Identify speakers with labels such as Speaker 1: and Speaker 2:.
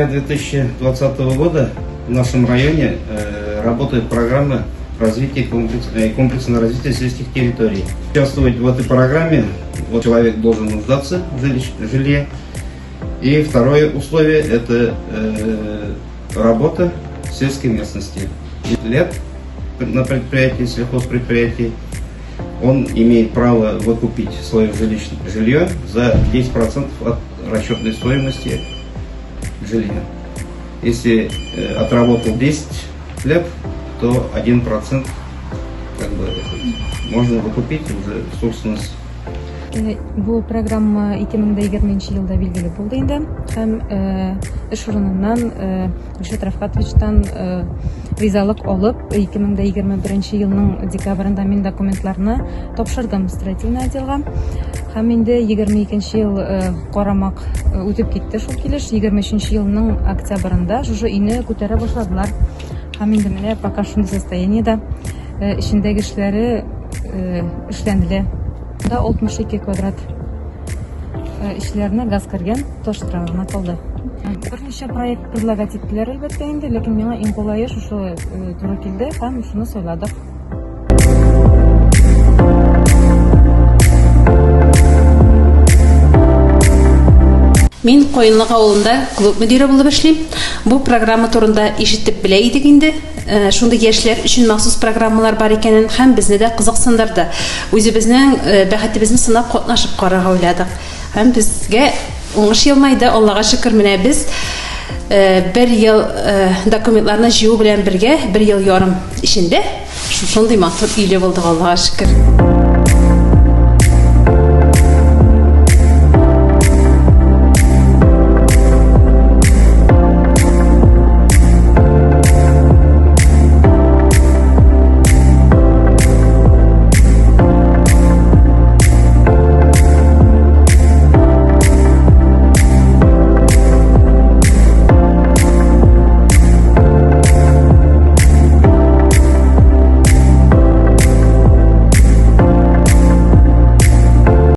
Speaker 1: 2020 года в нашем районе работает программа развития комплекс, комплексного развития сельских территорий. Участвовать в этой программе вот человек должен нуждаться в жилье. И второе условие – это работа в сельской местности. Лет на предприятии, сельхозпредприятии, он имеет право выкупить свое жилье за 10% от расчетной стоимости жилья. Если отработал 10 лет, то 1% как бы можно выкупить уже в собственность.
Speaker 2: Бу программа 2020 елда билгеле булды инде һәм эш урыныннан Ришат Рафкатовичтан ризалык алып, 2021 елның декабрендә мин документларны тапшырдым строительный отделга. Һәм инде 22 ел карамак үтеп китте шул килеш. 23 елның октябрендә шушы өйне күтәрә башладылар. Һәм инде менә пока шундый состояниедә эчендәге эшләре эшләнелә. Да 62 квадрат. Эчләренә газ кергән, таш гына калды. Берничә проект предлагать иттеләр, әлбәттә инде, ләкин миңа иң кулае шушы туры килде һәм шуны сайладык.
Speaker 3: Мин Каенлык авылында клуб мөдире булып эшлим. Бу программа турында ишетеп белә идек инде. Шундый яшьләр өчен махсус программалар бар икәнен һәм безне дә кызыксындырды. Үзебезнең бәхетебезне сынап катнашып карарга уйладык. Һәм безгә уңыш елмайды, Аллага шөкер, менә без бер ел документларны җыю белән бергә бер ел ярым эчендә шушындый матур өйле булдык, Аллага шөкер.